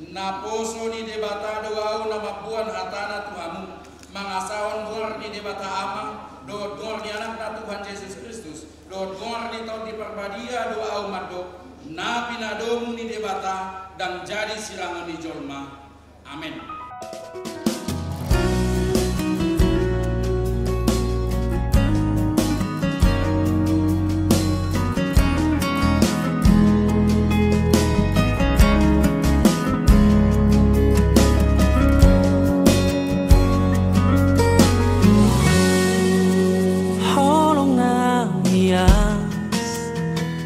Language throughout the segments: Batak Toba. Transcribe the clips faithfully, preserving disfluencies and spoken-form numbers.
Naposo ni Debata do ahu na mamboan hatana tu hamu, mangasahon goar ni Debata Ama, dohot goar ni Anakna Tuhan Jesus Kristus, dohot goar ni Tondi Parbadia do ahu mandok, na pinadomu ni Debata, ndang jadi sirangon ni jolma. Amen. Holong na ias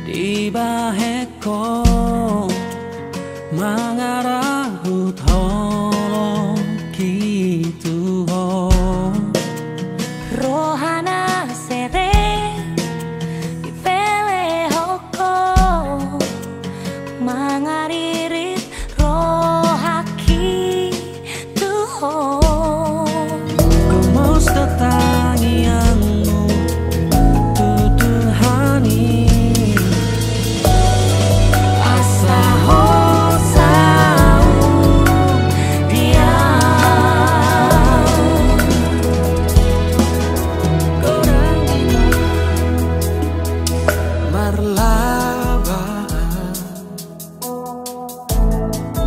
dibahen Ho mangarahut holongki tu Ho. Roha na serep dipelehon Ho, mangaririt rohangki tu Ho. Gomos do tangiangmu tu Tuhan i, asa Ho saut Dia. Godang hita marlaba,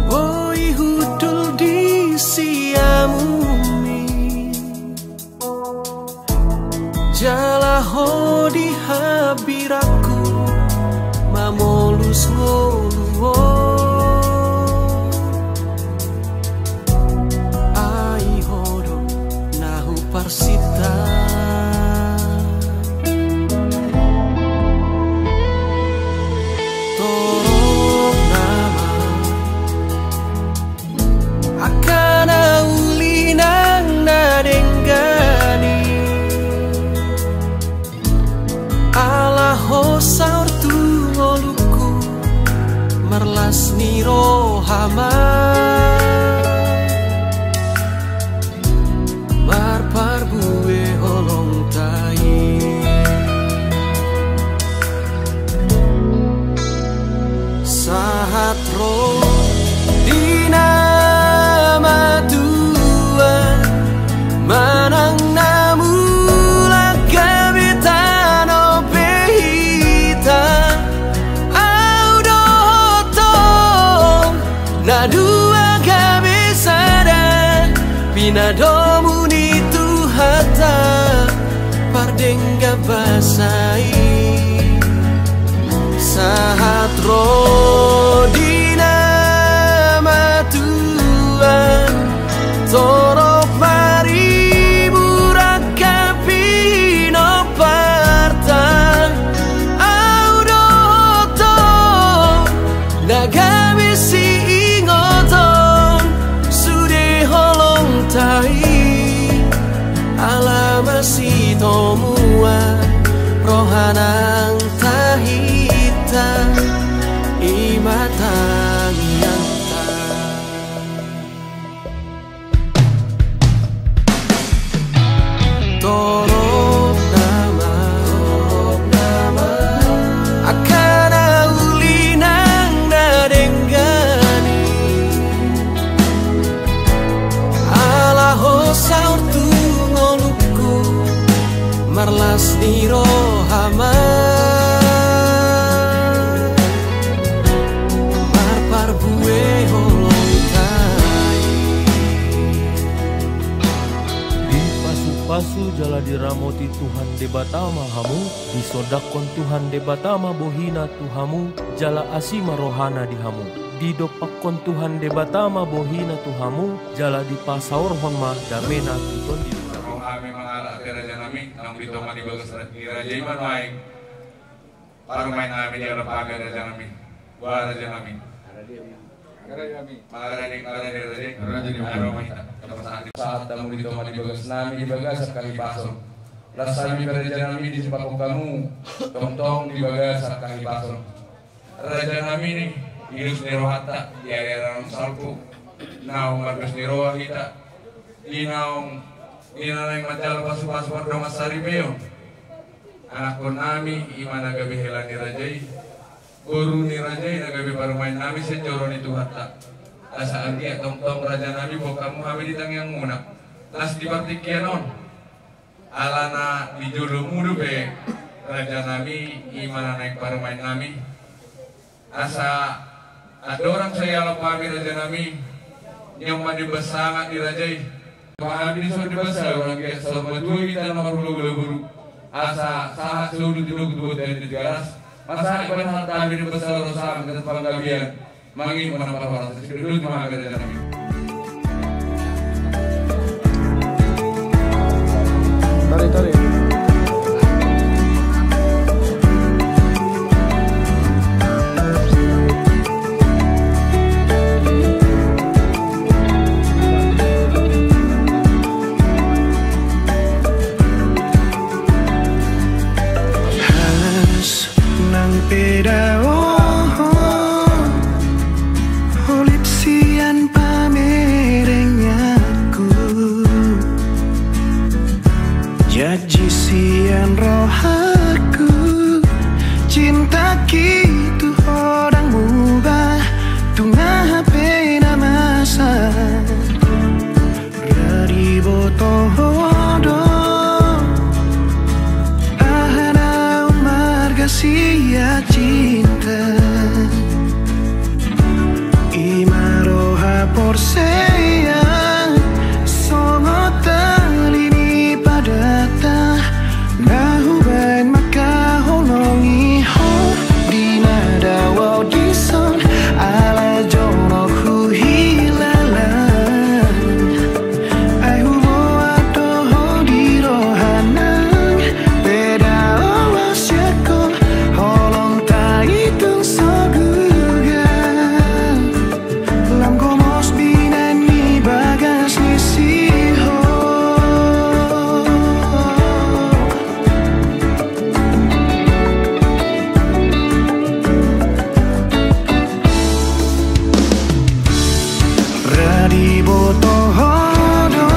boi hundul di siamun i, jala Ho di hambirangku mamolus ngolu on. Ai Ho do na huparsinta. Torop nama angka na uli nang na denggan i, ala Ho saor tu ngolungku, marlas ni roha ma marparbue holongta i. Sahat ro di na matua, manang na mulak gabe tano pe hita, ahu dohot ho na dua gabe sada, pinadomu ni Tuhanta pardenggan basa i. Sahat ro di na matua, torop maribur angka pinomparta, ahu dohot ho na gabe siingoton sude holongta i, ala masitomuan roha nang tahinta i ma tangiangta. Torop nama angka na uli nang na denggan i, ala Ho saor tu ngolungku, marlas ni roha ma marparbue holongta i. Dipasupasu jala diramoti Tuhan Debata ma hamu, disondangkon Tuhan Debata ma bohina tu hamu, jala asi ma rohana di hamu. Didompakkon Tuhan Debata ma bohina tu hamu, jala dipasaorhon ma damena tu tondim. Ro hami mangalap, rajanami, naung di toma di bagas ra-, ni raja i ma nuaeng. Parumaennami di Arapage, rajanami. Boha, rajanami? Rajanami. Marade, marade, raja. Marade, raja. Aro ma hita. Sahat hamu di toma di bagasnami di bagasan hahipason. Las hami pe, rajanami, dipasahat hamu tongtong di bagasan hahipason. Rajanami, i dos ni rohanta di ari-ari naung salpu, naung mardos ni roha hita, di naung, di na naeng manjalo pasu-pasu pardongansaripeon. Anakkonnami, i ma na gabe hela ni raja i, boru ni raja i na gabe parumaennami sian joro ni Tuhanta. Asa anggiat tongtong rajanami boan hamu hami di tangiangmuna. Las di partingkian on. Alana di jolomu dope rajanami i ma na naeng parumaennami. Asa andorang sai alap hami rajanami, nion ma demban sangap ni raja i. Pahami dison demban saur anggiat saur matua hita na marhulahula boru. Asa sahat solu tinogu tu bontean ni Tigaras. Masahat ma hami demban saur, sahat ma hami tu panggabean. Mangihut ma na parhorasan, sidodot ma hami rajanami. Tarik, tarik. Nang pe dao ho, holip sian pamerenganku, janji sian rohangku, cinta ki tu ho dang mubah, tung aha pe na masa. Ra diboto ho do aha naung marga sian cinta. I ma roha porsea songon tali ni padanta. Na hubaen mangkaholongi ho di na dao dison, alai jonok huhilala. Ai huboan do ho di roha nang pe dao sian ho, holong ta i tung so guga. Lam gomos binaen ni bagas ni sihol. Ra diboto ho do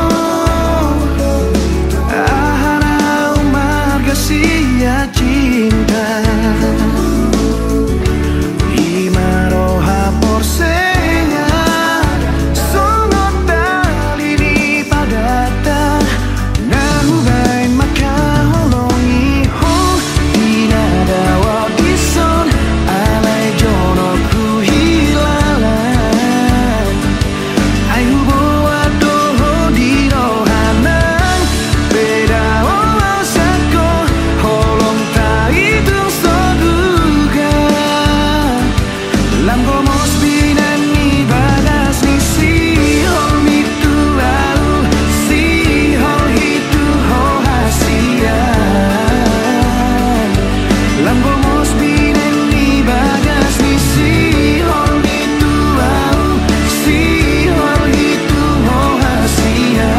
aha naung marga sian cinta. I ma roha porsea songon tali ni padanta. Na hubaen mangkaholongi ho di na dao dison, alai jonok huhilala. Ai huboan do ho di roha nang pe dao sian ho, holong ta i tung so guga. Lam gomos binaen ni bagas ni sihol, mitu ahu sihol, hitu ho hasian. Lam gomos binaen ni bagas ni sihol, mitu ahu sihol, hitu ho hasian.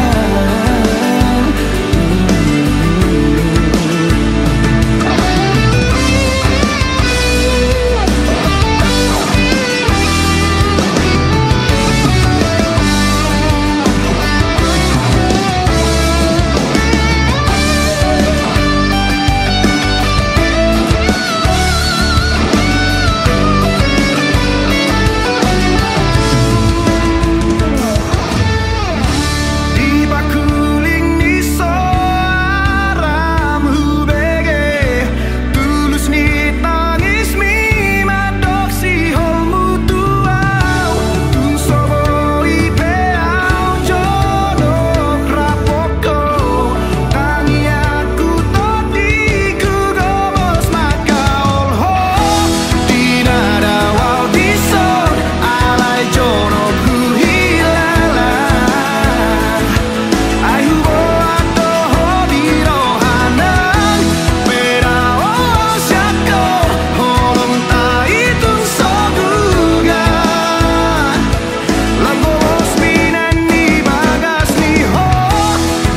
Di pangkuling ni soaram hubege tulus ni tangismi mandok siholmu tu ahu. Tung so boi pe ahu jonok rap ho, tangiangku tondingku gomos mangkaol ho. Di na dao dison, alai jonok huhilala. Ai huboan do ho di roha nang pe dao sian ho, holong ta i tung so guga. Lam gomos binaen ni bagas ni ho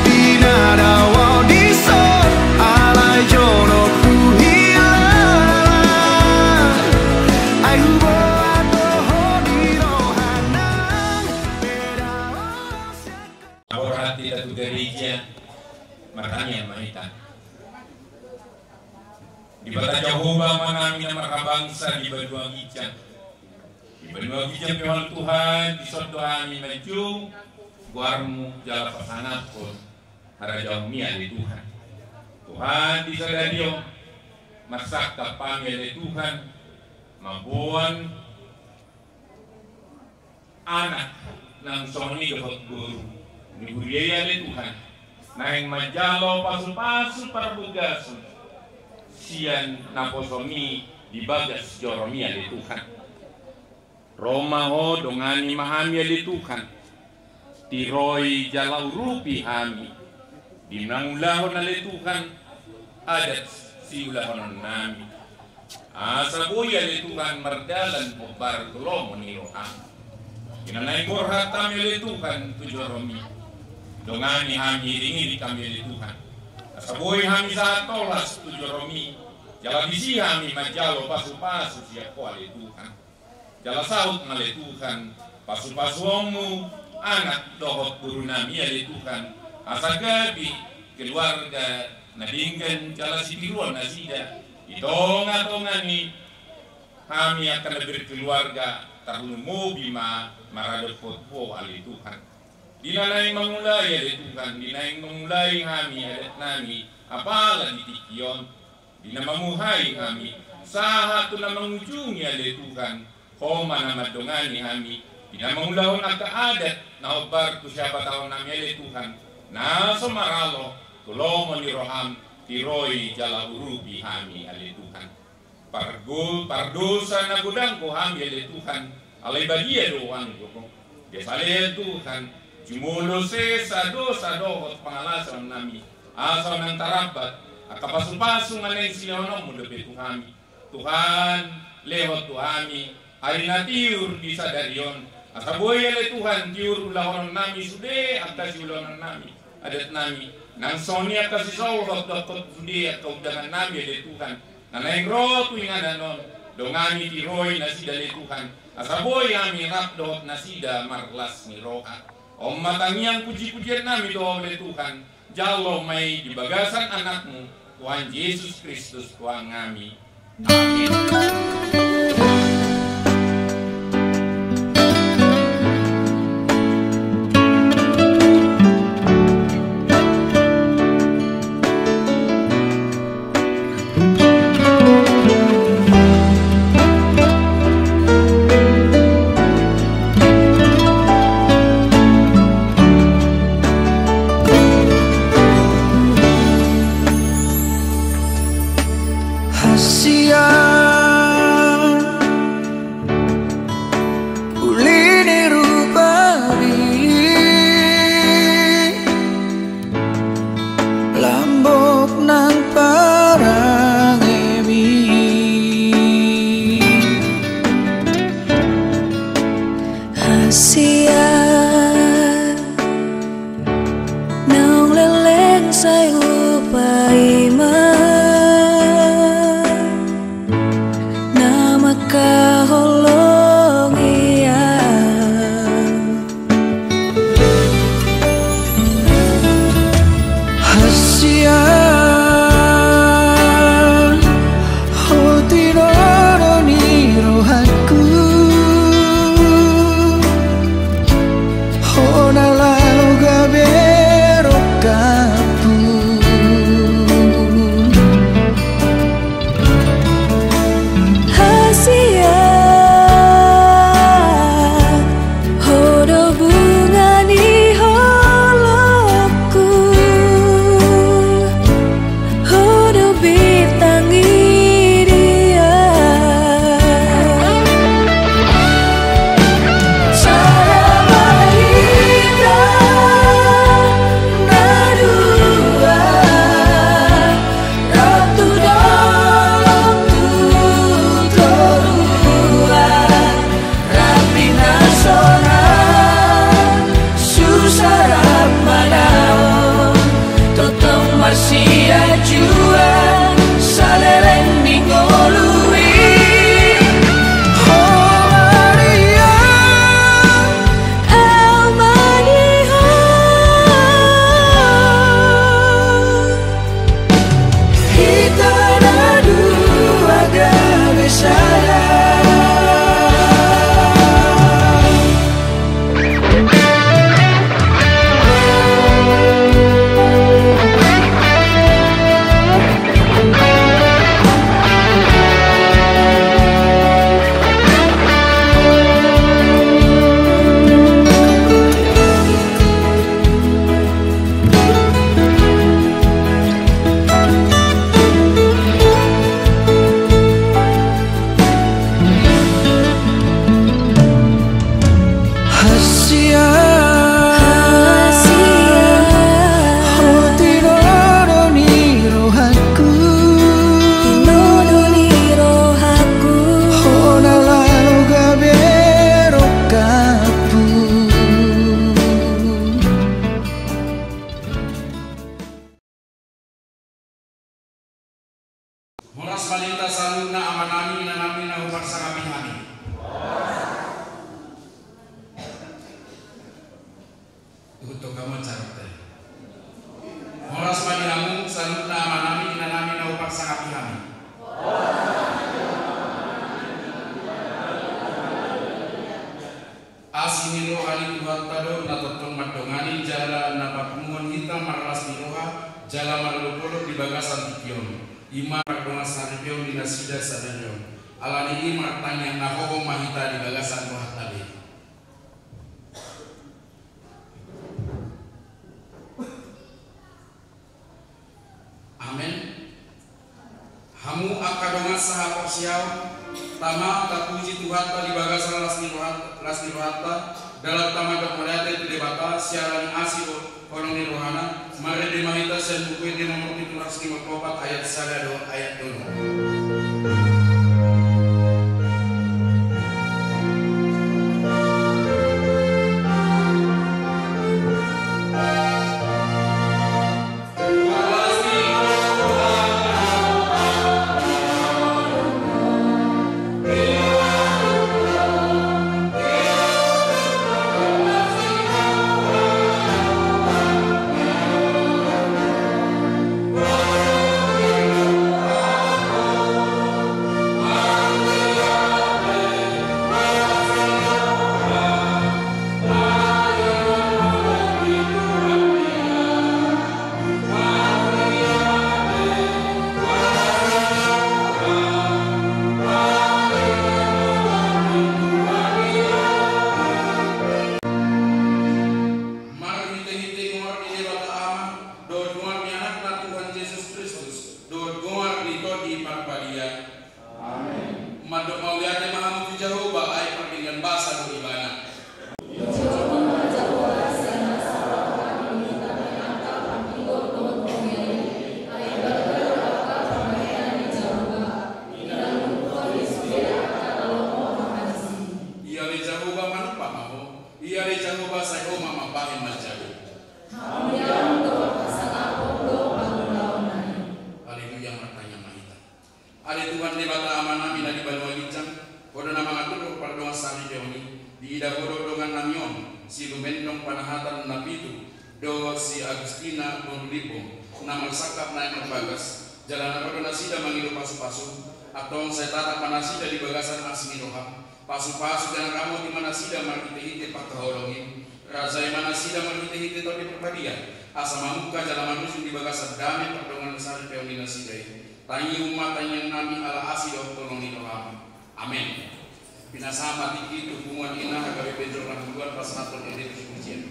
di na dao dison, alai jonok huhilala. Ai huboan do ho di roha nang pe dao sian ho. Borhat hita tu gareja, martangiang ma hita. Debata Jahowa ma nami na marhabangsa di banua ginjang. Di Paima pujian pe Ho ale Tuhan, dison do hami manjou goarMu jala pasangaphon harajaonMi ale Tuhan. Tuhan, di sadari on marsangkap hami ale Tuhan, mamboan anak nang songon i dohot boru ni huria i ale Tuhan, naeng manjalo pasupasu parbagason sian naposoMi di bagas joroMi ale Tuhan. Ro ma Ho, dongani ma hami ale Tuhan, tiroi jala urupi hami di mangulahon ale Tuhan adat siulahononnami. Asa boi ale Tuhan mardalan hombar tu lomo ni rohaM. Di na naeng borhat hami ale Tuhan tu joroMi, dongani hami, iring-iring hami ale Tuhan. Asa boi hami sahat tolhas tu joroMi, jala disi hami manjalo pasupasu sian Ho ale Tuhan. Jala saut ma ale Tuhan pasupasuonMu anak dohot borunami ale Tuhan, asa gabe keluarga na denggan jala sitiruon nasida di tonga-tonga ni hami angka na berkeluarga, tarlumobi ma maradophon Ho ale Tuhan. Di na naeng mangulai ale Tuhan, di na naeng mangulai hami adatnami apala di tingki on, di na mamuhai hami sahat tu na mangujungi ale Tuhan, Ho ma na mandongani hami di na mangulahon angka adat na hombar tu sihabatahononnami ale Tuhan, na so maralo tu lomo ni rohaM, tiroi jala urupi hami ale Tuhan. Pargo-, pardosa na godang do hami ale Tuhan, alai badia do Ho anggo Ho. Dia salean Tuhan, jumolo sesa dosa dohot pangalasonnami, asa unang tarambat angka pasupasu na naeng silehononMu dope tu hami. Tuhan, lehon tu hami ari na tiur di sadari on, asa boi ale Tuhan tiur ulahononnami sude angka siulahononnami adatnami, nang songon i angka sisolhot dohot sude angka undangannami ale Tuhan, na naeng ro tu inganan on, dongani tiroi nasida ale Tuhan, asa boi hami rap dohot nasida marlas ni roha. On ma tangiang puji-pujiannami tu Ho ale Tuhan, jalo ma i di bagasan AnakMu, Tuhan Jesus Kristus Tuhannami. Amin. Hasian uli ni rupami, lambok nang parangemi. Hasian naung leleng sai hupaima, na mangkaholongi au. Hasian, Ho tinodo ni rohangku, Ho na laho gabe rongkapku. Hasian, Ho do bunga ni holongku, Ho do bintang idian. Sada ma hita na dua, rap tu dolok tu toruan, rap di na sonang, susa rap manaon, tongtong marsiajuan, saleleng ni ngolu i. Ho Maria, Au ma di Ho. Hita na dua gabe sada. Horas ma di hita saluhutna amanami inanami na huparsangapi hami. Ihuthon hamu acaranta i. Horas ma di hamu saluhutna amanami inanami na huparsangapi hami. Asi ni roha ni Tuhanta do na tongtong mandongani jala na papunguhon hita marlas ni roha jala marolopolop di bagasan tingki on. I ma pardongansaripeon ni nasida sadari on. Alani i martangiang na hohom ma hita di bagasan rohanta be. Amen. Hamu angka dongan sahaporseaon, tama tapuji Tuhanta di bagasan las ni roha-, las ni rohanta, dalan tama dok mauliate tu Debata siala ni asi do holong ni rohana. Marende ma hita sian Buku Ende nomor pitu ratus lima pulu opat ayat sada dohot ayat tolu. Marhitehite goar ni Debata Ama, dohot goar ni Anakna Tuhan Jesus Kristus, dohot goar ni Tondi Parbadia. Amen. Mandok mauliate ma hamu tu Jahowa, ai pardenggan basa do Ibana. Ia be Jahowa, manumpak ma Ho. Ia be Jahowa, sai Ho ma mambahen manjalo. Haleluya, martangiang ma hita. Ale Tuhan Debata Amanami na di banua ginjang, Ho do na mangaturhon pardongansaripeon i, diida Ho do dongannami on, si Lumendong Panahatan na pitu, dohot si Agustina Borlibo, na marsangkap naeng marbagas, jala na ro do nasida mangido pasupasu, antong sai tatap ma nasida di bagasan asi ni roham, pasupasu jala ramoti ma nasida marhitehite pangkaholongi, rajai ma nasida marhitehite Tondi Parbadia, asa mamungka jala marujung di bagasan dame pardongansaripeon ni nasida i. Tangihon ma tangiangnami ala asi dohot holong ni roham. Amen. Pinasahat ma tingki tu punguan ina H K B P Jor Hangoluan pasahathon ende pujipujian.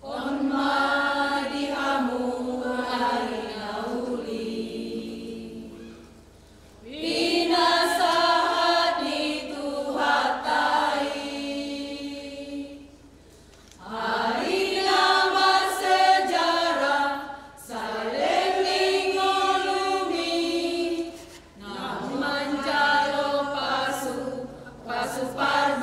On ma di hamu ari na uli. Pinasahat ni Tuhanta i. Ari na marsejarah saleleng ni ngolumi. Na manjalo pasu, pasu par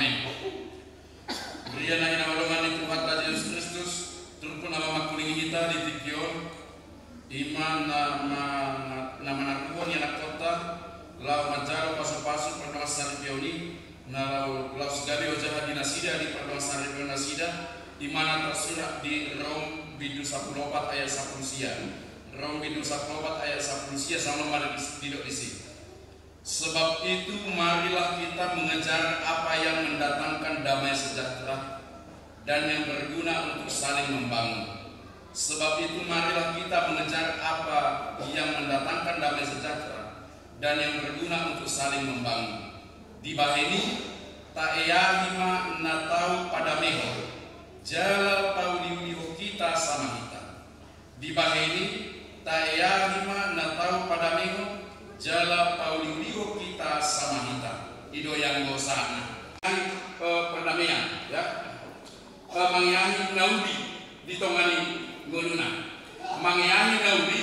Huria na hinaholongan ni Tuhanta Jesus Kristus, turpuk na mamangkulingi hita di tingki on, i ma na, na, na manaruhon ianakhonta laho manjalo pasupasu pardongansaripeon i, na laho, laos gabe ojahan di nasida di pardongansaripeon nasida, i ma na tarsurat di Rom bindu sampulu opat ayat sampulu sia. Rom bindu sampulu opat ayat sampulu sia, songon on ma didok disi. Sebab itu, marilah kita mengejar apa yang mendatangkan damai sejahtera dan yang berguna untuk saling membangun. Sebab itu, marilah kita mengejar apa yang mendatangkan damai sejahtera dan yang berguna untuk saling membangun. Dibahen i, taeahi ma na tau padamehon, jala pauliulihon hita sama hita. Dibahen i, taeahi ma na tau padamehon, jala pauliulihon hita sama hita. I do ianggo sahatna. Eh, perdamaian, ya. Eh, mangeahi na uli di tonga ni ngoluna. Mangeahi na uli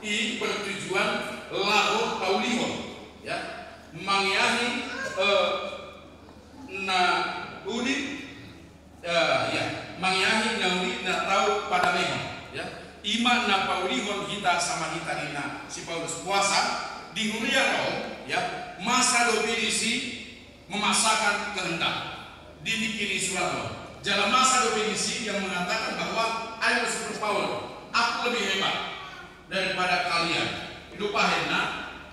i bertujuan laho paulihon, ya. Mangeahi, eh, na uli, eh, ya, mangeahi na uli na tau padamehon, ya. I ma na paulihon hita sama hita ninna si Paulus. Boasa di huria Rom, ya, masa dope disi memaksakan kehendak di tingki ni surat on. Jala masa dope disi yang mengatakan bahwa, ayo, si Paulus, aku lebih hebat daripada kalian. I do bahenna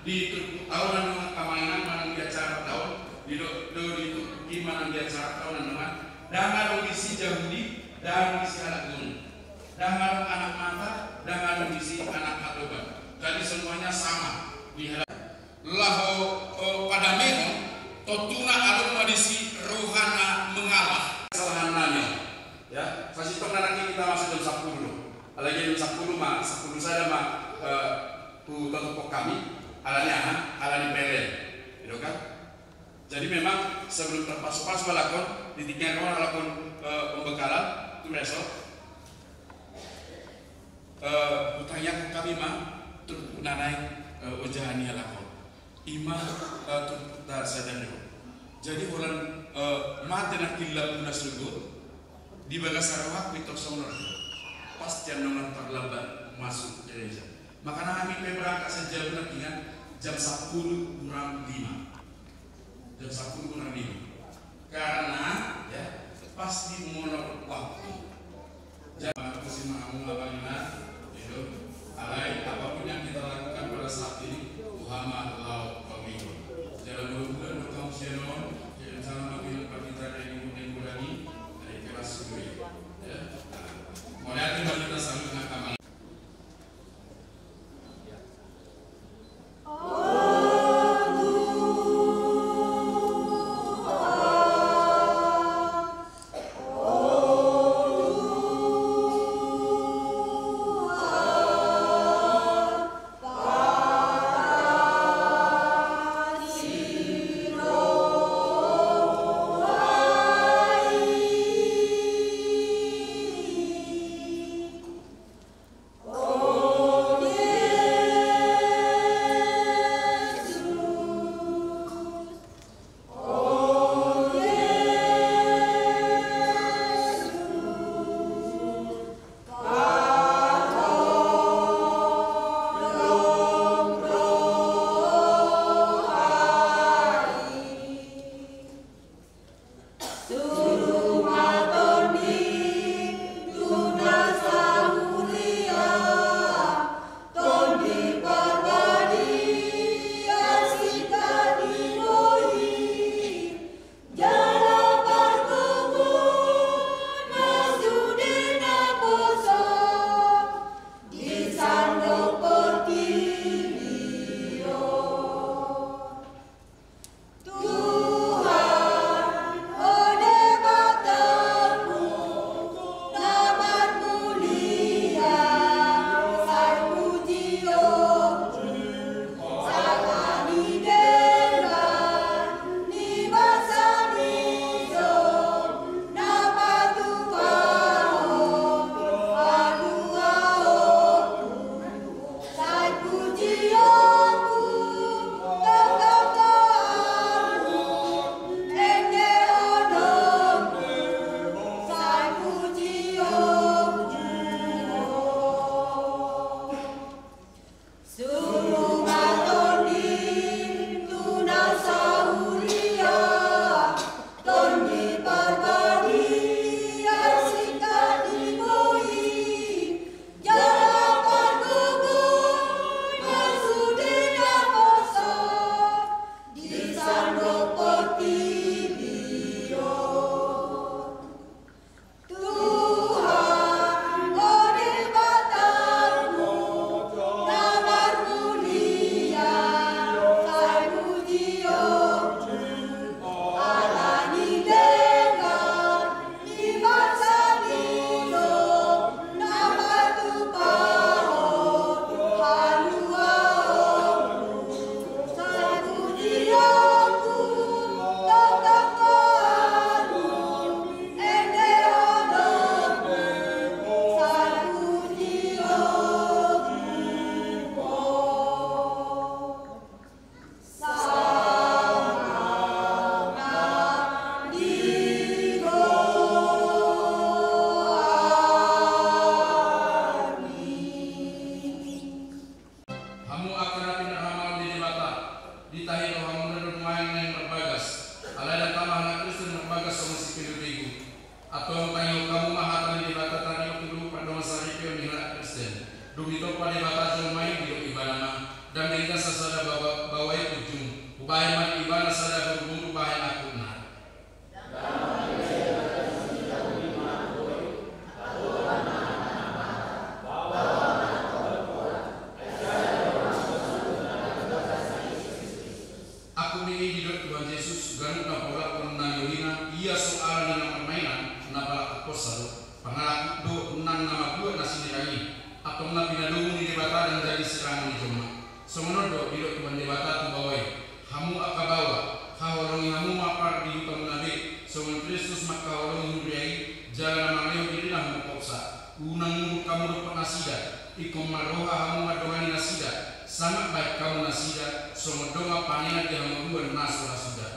di turpuk taon, angka amang inang, manang di acara taon, di do, do di turpuk i manang di acara taon, angka amang inang, ndang adong disi Jahudi, ndang adong disi halak Jahudi, ndang adong anak mata, ndang adong disi anak hatoban. Jadi semuanya sama di hadapan. Laho, eh, padamehon, tontuna adong ma disi roha na mengalah. Kesalahan nami, ya, sasintongna nangkin hita masuk jam sampulu. Alai jam sampulu ma, sampulu sada ma, eh, hutotophon hami, alani aha, alani P L N. Gitu kan? Jadi memang sebelum tarpasupasu halak on, di tingki on halak on, eh, pembekalan, tu meso. Eh, hutangiangkon hami ma, turpuk na naeng, eh, ojahan ni halak on. I ma, eh, turpukta sadari on. Jadi holan, eh, mate nangkin lambuna sogot, di bagasan rohangku i tong songon on. Pasti annon tarlambat masuk gereja. Makana hami pe berangkat sian Jabu nangkin jam sampulu kurang lima. Jam sampulu kurang lima. Karena, ya, pasti molor waktu. Jadi, maka si mamu apa lima, itu, alai, apapun yang kita lakukan pada saat ini, Tuhan ma laho paulihon. Jala molo bukan do hamu sian on, jadi misalna makin dapat kita dari minggu-minggu lagi, dari kelas dua, ya. Nah, mauliate ma di hita saluhutna. Antong tangihon hamu ma hata ni Debata, taringot tu luhut pardongansaripeon ni halak Kristen. Dung ditompa Debata jolma i, didok Ibana ma: Ndang denggan sasada baoa, baoa i unjung. Hubahen ma di Ibana sada boruboru bahen angkupna. Angkup ni i didok Tuhan Jesus, ganup na paulakhon na niulina, ia so ala ni na marmainan, na palakhonsa do, pangalahut do nang na mambuat na sinirang i. Antong na pinadomu ni Debata ndang jadi sirangon ni jolma. Songon on do didok Tuhan Debata tu baoa i: Hamu angka baoa, haholongi hamu ma pardihutamuna be, songon Kristus mangkaholongi huria i, jala na mangalehon dirina hubotohonsa. Unang muruk hamu dompak nasida, ingkon marroha hamu mandongani nasida, sangap bahen hamu nasida, songon dongan pangea di hangoluan na so ra suda.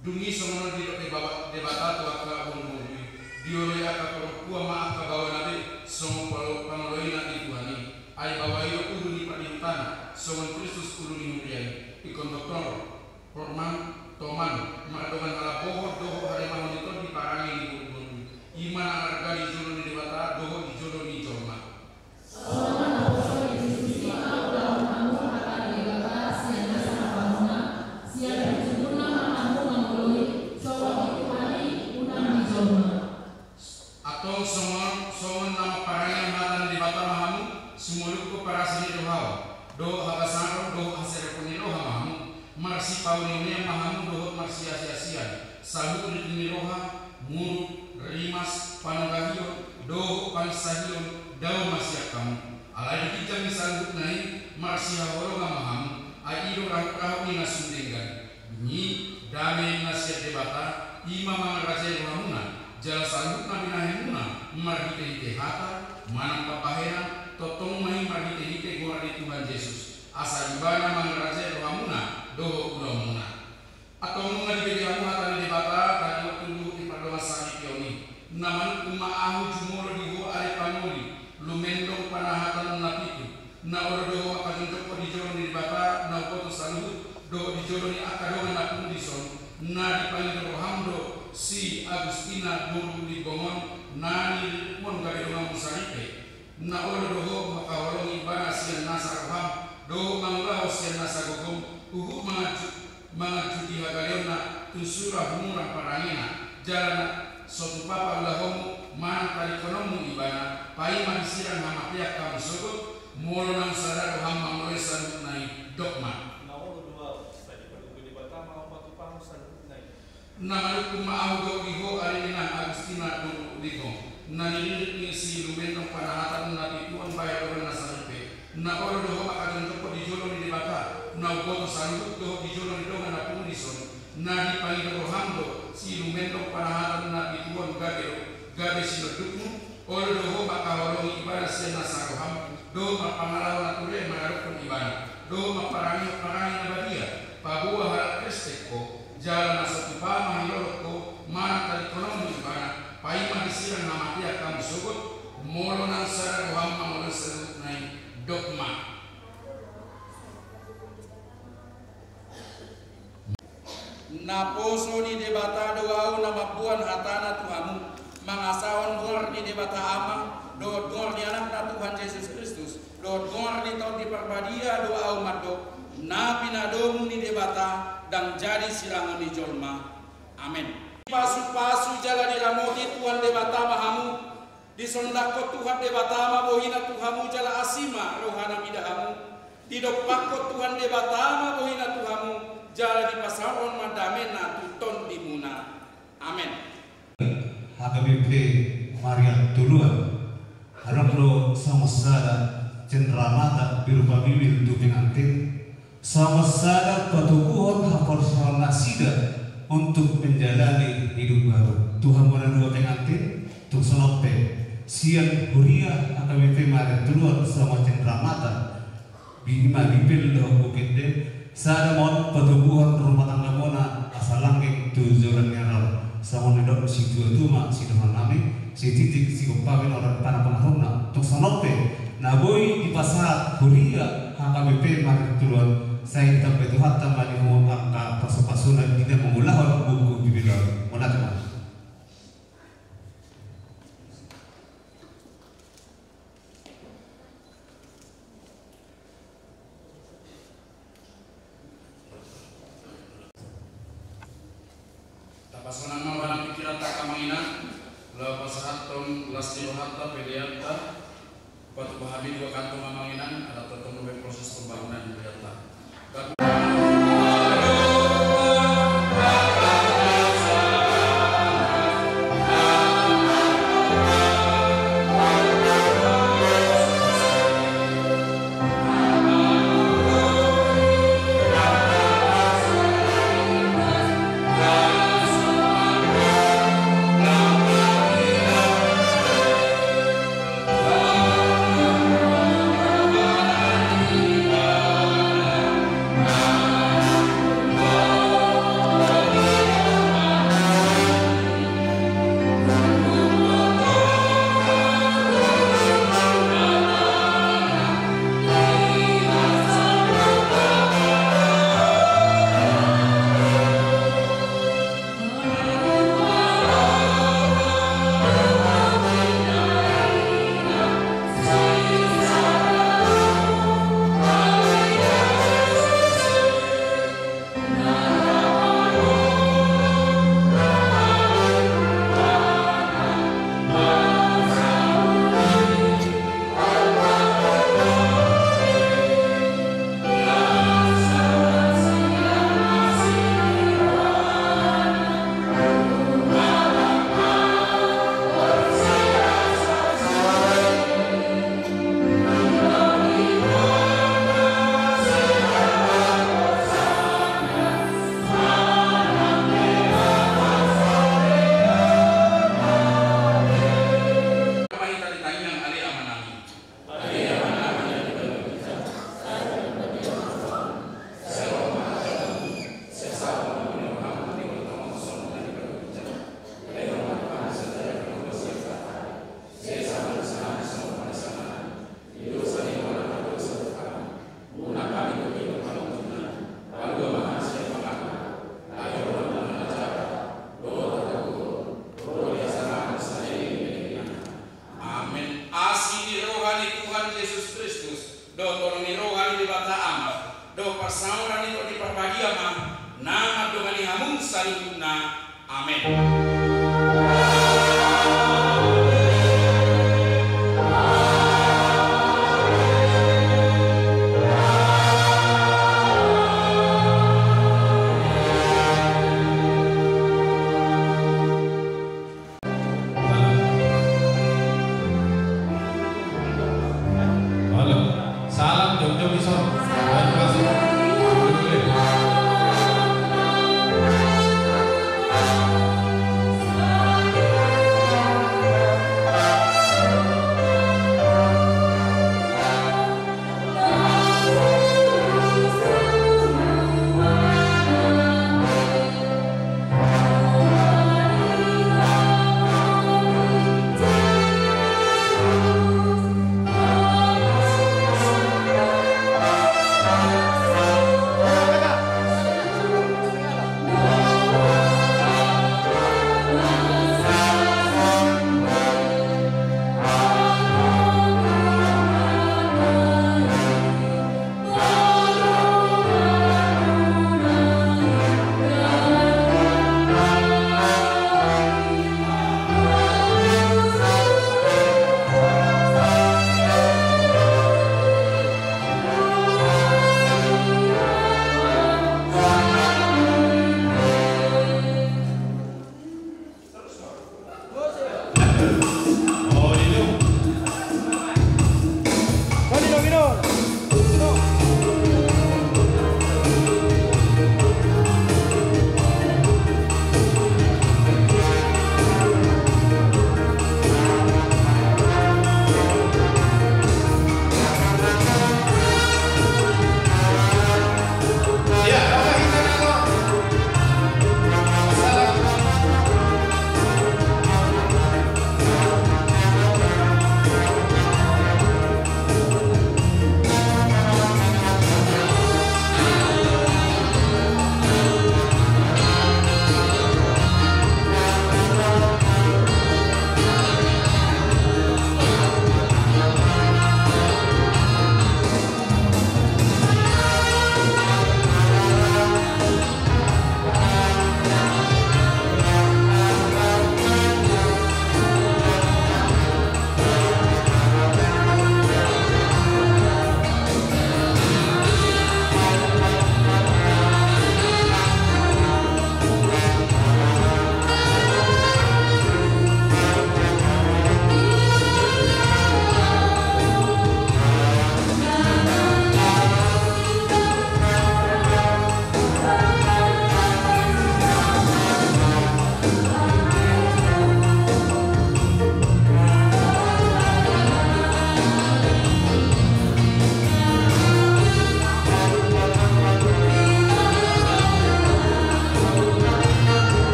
Dung i songon on didok Debata, Debata tu angka boruboru i: Dioloi angka parompuan ma angka baoana be, songon palo-, pangoloina di Tuhan i. Ai baoa i do ulu ni pardihutana, songon Kristus ulu ni huria i. Ingkon doktor, horman, toman, mardongan halambohon dohot harimahon ni tondi parange ni boruboru i. I ma na arga di jolo ni Debata dohot di jolo ni jolma. Songon naposo ni Jesus i ma ulahon hamu hata ni Debata sian nasa rohamuna, sian pinjumuna ma hamu mangoloi, songon di Tuhan i, unang di jolma. Antong songon, songon na mamparangehon hata ni Debata ma hamu, sumolungkop parasi ni rohaon, dohot habasaron, dohot haserepon ni roha ma hamu, marsipauneunean ma hamu dohot marsiasiasian, saluhut riri ni roha, muruk, rimas, panunggahion, dohot panginsahion, dao ma sian hamu. Alai di ginjang ni saluhutna i, marsihaholongan ma hamu, ai i do rahutrahut ni na sun denggan. Dung i, dame na sian Debata, i ma mangarajai rohamuna, jala saluhut na binahenmuna, marhitehite hata, manang pambahenan, tongtong ma i marhitehite goar ni Tuhan Jesus, asa Ibana mangarajai rohamuna dohot ulaonmuna. Antong nunga dibege hamu hata ni Debata, taringot tu luhut ni pardongansaripeon i. Na manungkun ma ahu jumolo di ho ale pangoli, lumendong panahatan na pitu, na olo do ho mangkajongjongkon di jolo ni Debata na umboto saluhut, dohot di jolo ni angka dongan na pungu dison, na dipangido roham do si Agustina boru Limbong on, na nililitmon gabe donganmu saripe. Na olo do ho mangkaholongi Ibana sian nasa roham, dohot mangulahon sian nasa gogom, huhut manganju-, manganjuti hagaleonna, tu sura humurang parangena, jala na so tupa paulahonmu manang talingkononmu Ibana, paima disirang hamatean hamu sogot, molo naung sada roham mangoloi saluhutna i, dok ma. Na olo do ahu, sai dipadomu Debata ma ahu patupahon saluhutna i. Na manungkun ma ahu dohot di ho ale inang Agustina boru Limbong, na nililit ni si Lumendong panahatan na pitu on bahen dongan na saripe. Na olo do ho mangkajongjongkon di jolo ni Debata na umboto saluhut dohot di jolo ni dongan na pungu dison, na dipangido roham do si Lumendong panahatan na pitu on gabe, gabe sinondukmu. Olo do ho mangkaholongi Ibana sian nasa roham, dohot marpangalaho na ture maradophon Ibana, dohot mamparangehon parange na badia, paboa halak Kristen ho, jala na so tupa mangilolot ho manang talingkononmu Ibana, paima disirang hamatean hamu sogot, molo naung sada roham mangoloi saluhutna i, dok ma. Naposo ni Debata do ahu na mamboan hatana tu hamu, mangasahon goar ni Debata Ama, dohot goar ni Anakna Tuhan Jesus Kristus, dohot goar ni Tondi Parbadia do ahu mandok, na pinadomu ni Debata, ndang jadi sirangon ni jolma. Amen. Dipasupasu jala diramoti Tuhan Debata ma hamu. Disondangkon Tuhan Debata ma bohina tu hamu jala asi ma rohana mida hamu. Didompakkon Tuhan Debata ma bohina tu hamu jala dipasaorhon ma damena tu tondimuna. Amen. H K B P Maria Tuluan. Adong do songon sada cendramata berupa bibir tu pengantin. Songon sada patoguhon haporseaon nasida untuk menjalani hidup baru. Tu hamu na dua pengantin, tung songon pe, sian huria H K B P Maria Tuluan songon cendramata, bini ma bibir dohot bukit de, sada ma on patoguhon rumah tangga muna asa langgeng tu joloan ni ari on. Songon na nidok ni situatua ma sidohonon nami, sititik sigompa ma i na ro di panampunamuna. Tung songon on pe na boi dipasahat huria H K B P Martirion, sai ditambai Tuhanta ma di hamu angka pasupasuna di na mangulahon buku Bibel on. Mauliate ma. Tapasonang ma roha nang pingkiranta, amang inang, laho pasahathon las ni rohanta, peleanta. Patupa hami dua kantong, amang inang, ala tongtong dope proses pembangunan di hurianta. Amen. Asi ni roha ni Tuhan Jesus Kristus, dohot holong ni roha ni Debata Ama, dohot parsaoran ni Tondi Parbadia ma na mandongani hamu saluhutna. Amen. Halo. Salam jongjong ison. Terima kasih.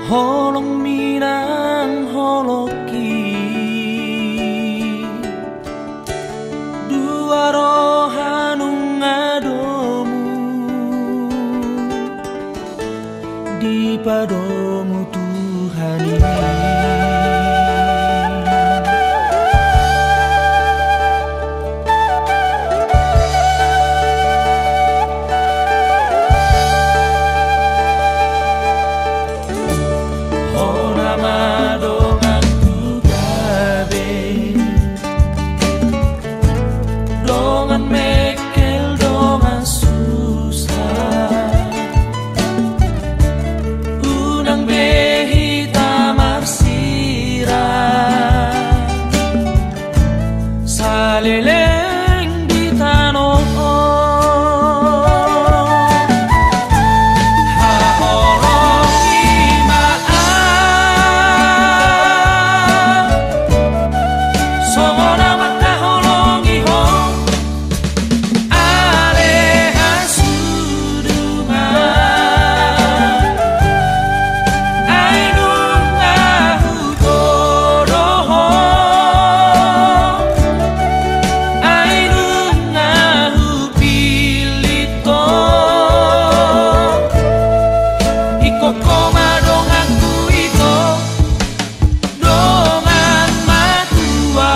Holongmi nang holongki, dua roha nunga domu dipadomu Tuhan i. Hona ma donganku gabe, dongan mengkel, dongan susa. Unang be hita marsirang saleleng di tano on. Haholongi ma au songon na mangkaholongi ho. Ale hasudungan, ai nunga hutodo ho, ai nunga hupillit ho. Ingkon ho ma donganku ito, dongan matua.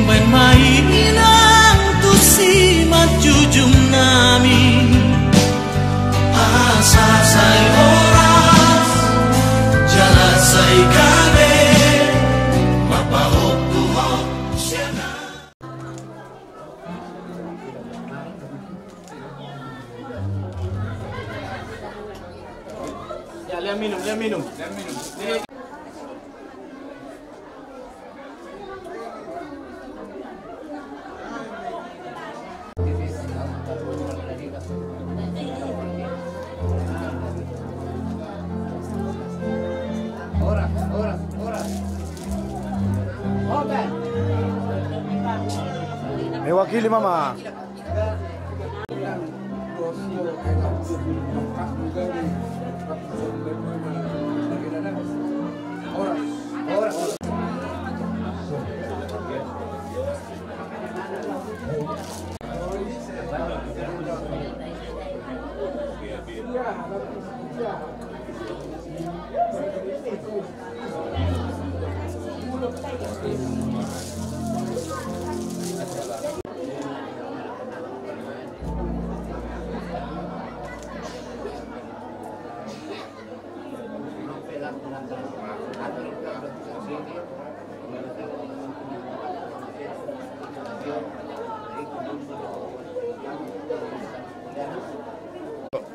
Baen ma inang tu simanjujung nami, asa sai horas jala sai gabe marpahompu ho sian na. Ya, lihat minum, lihat minum. Mewakili mama.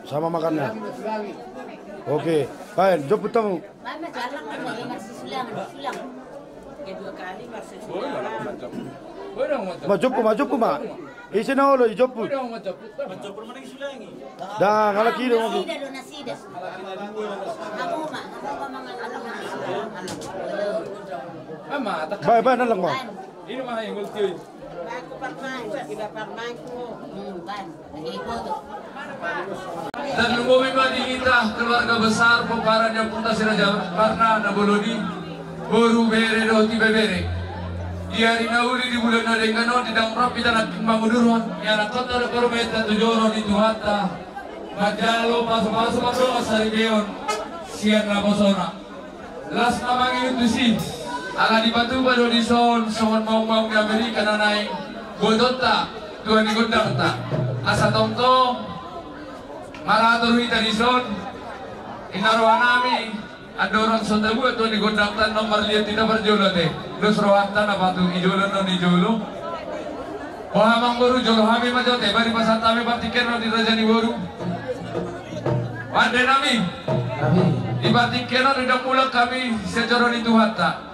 Sama makannya. Oke, baen, joput hamu. Ma, joppu ma, joppu ma. Ise na olo, joppu. Ndang, halak i do. Baen, baen, halak ma. Tarlumobi ma di hita keluarga besar pomparan ni Ompunta Si Raja Parna na bolon i, boru, bere dohot ibebere. Di ari na uli, di bulan na denggan on, di ndang rap hita nangkin mangudurhon ni anakkonta dohot parumaenta tu joro ni Tuhanta, manjalo pasupasu mardongan saripeon sian naposona. Las na mangihut tusi, ala dipatupa do dison songon maungmaung ni Amerika na naeng botonta, tua ni gondangta. Asa tongtong marator hita dison, ninna rohanami, andorang so tabuat tua ni gondangta, naung marliat hita parjolo ate. Dos rohanta na patupa i jolo, non i jolo. Boha amangboru, jolo hami ma jo ate, baen dipasahat hami partingkian on di raja ni boru. Pandenami. Di partingkian on ndang mulak hami sian joro ni Tuhanta.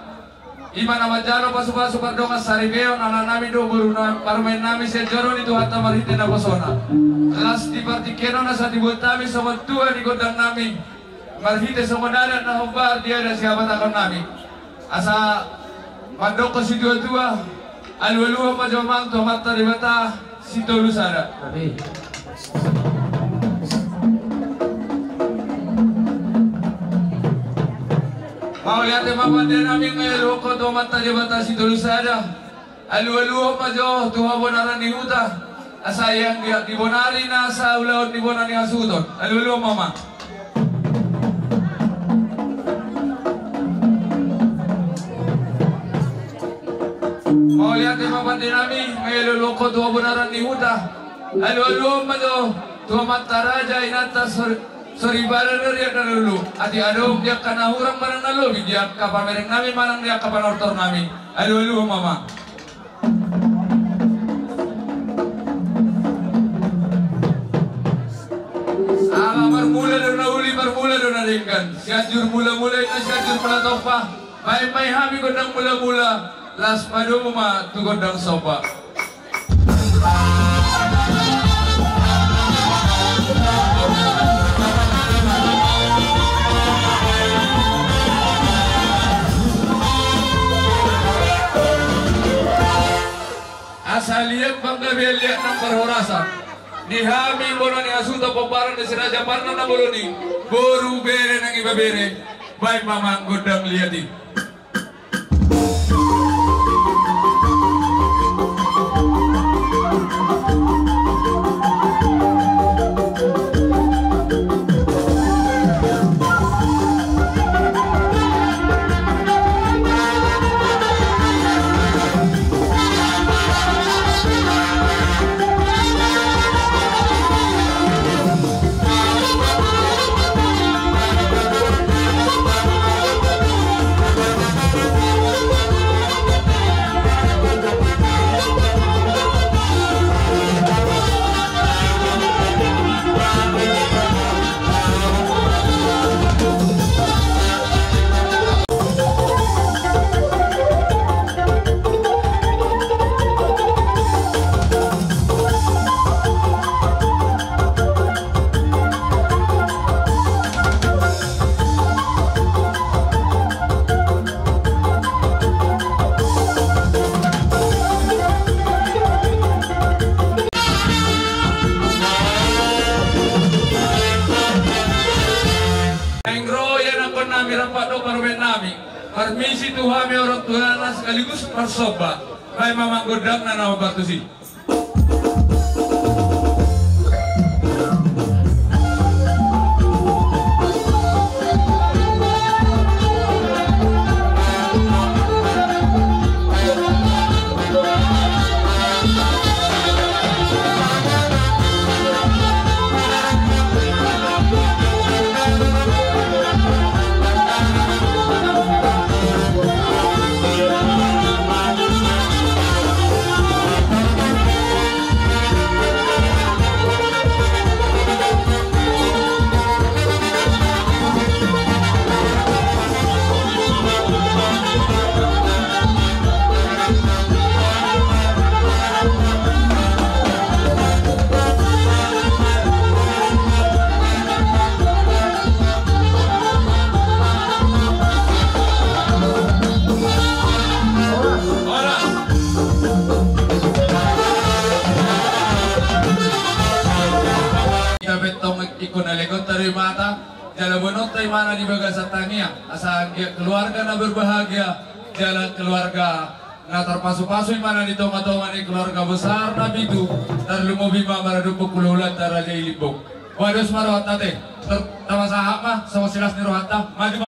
I ma na manjalo pasupasu pardongan saripeon anaknami dohot borunami, parumaennami sian joro ni Tuhanta marhite naposona. Las di partingkian on asa dibuat hami songon tua ni gondangnami marhite songon adat na hombar di adat sihabatahonnami. Asa mandokkon situatua, alualuhon ma jo amang tu Amanta Debata Sitolusada. Amin. Mauliate ma pandenami, nga alualuhon tu Amanta Debata Sitolusada. Alualuhon ma jo tu habonaran ni huta, asa ianggo di bonari nasa ulaon ni bona ni hasuhuton. Alualuhon ma amang. Mauliate ma pandenami, nga alualuhon tu habonaran ni huta. Alualuhon ma jo tu amanta raja, inanta sor-, soripada do riak na lolo. Atik adong di angka na hurang manang na lobi, di angka pamerengnami manang di angka panortornami. Alualuhon ma amang. Ala marmula do na uli, marmula do na denggan. Sianjur mulamula inna, Sianjur Mula Tompa. Baen ma i hami gondang mulamula, las ma domu ma tu gondang somba. Asa liat panggabean, liat nang parhorasan di hami bona ni hasuhuton pomparan ni Si Raja Parna na bolon i, boru, bere nang ibebere. Baen ma amang gondang liat i. Sekaligus parsomba, baen ma amang gondangna na mambantu i. Horas. Horas. Ita pe tong ingkon na legon tarimata, jala boanonta imana di bagasan tangiang, asa anggiat keluarga na berbahagia, jala keluarga na tarpasupasu imana di tongatonga ni keluarga besar na pitu, tarlumobi ma maradophon hulahulanta Raja i Limbong. Boha dos ma rohanta ate, tar-, tamasahat ma, songon silas ni rohanta, maju ma.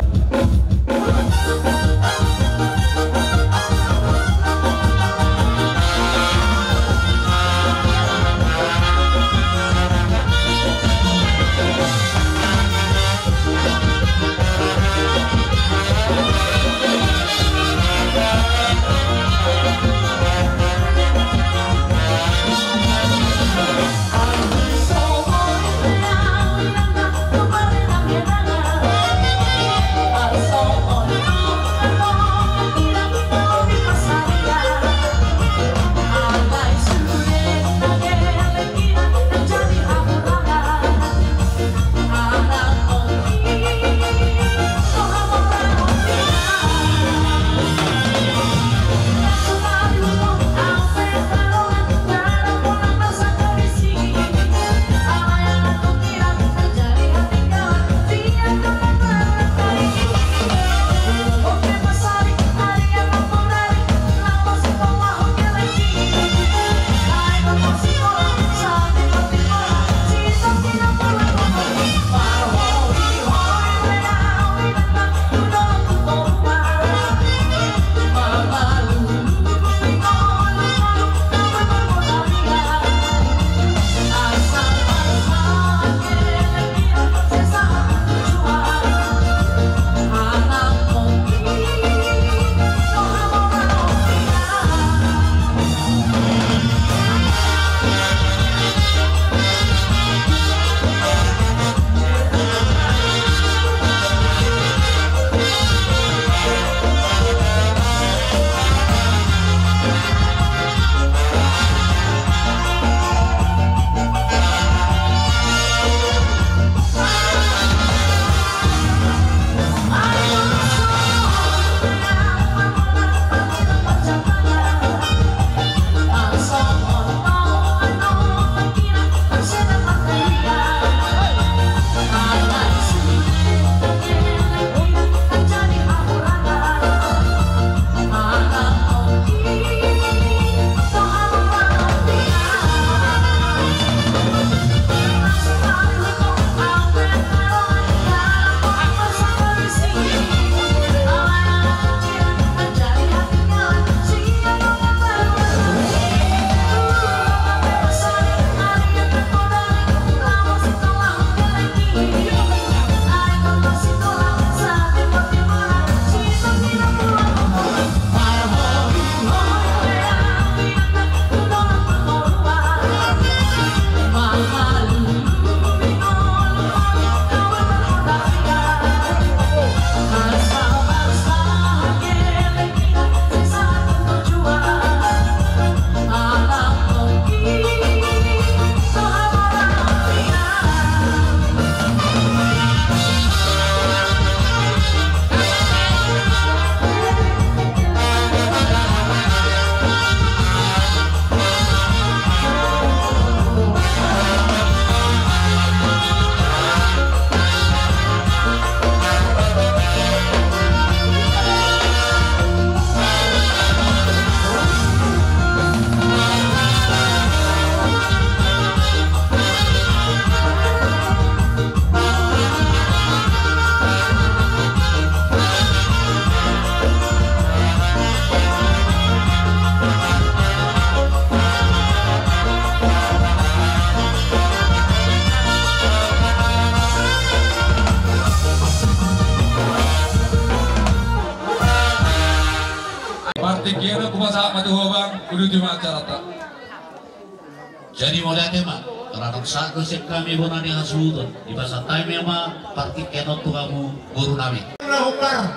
Jadi mauliate ma, torang sahat do sian hami bona ni hasuhuton, dipasahat hami ma partingkian on tu hamu boru nami. Na hombar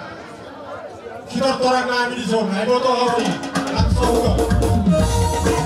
sitortoran nami dison, ai boto hami langsung.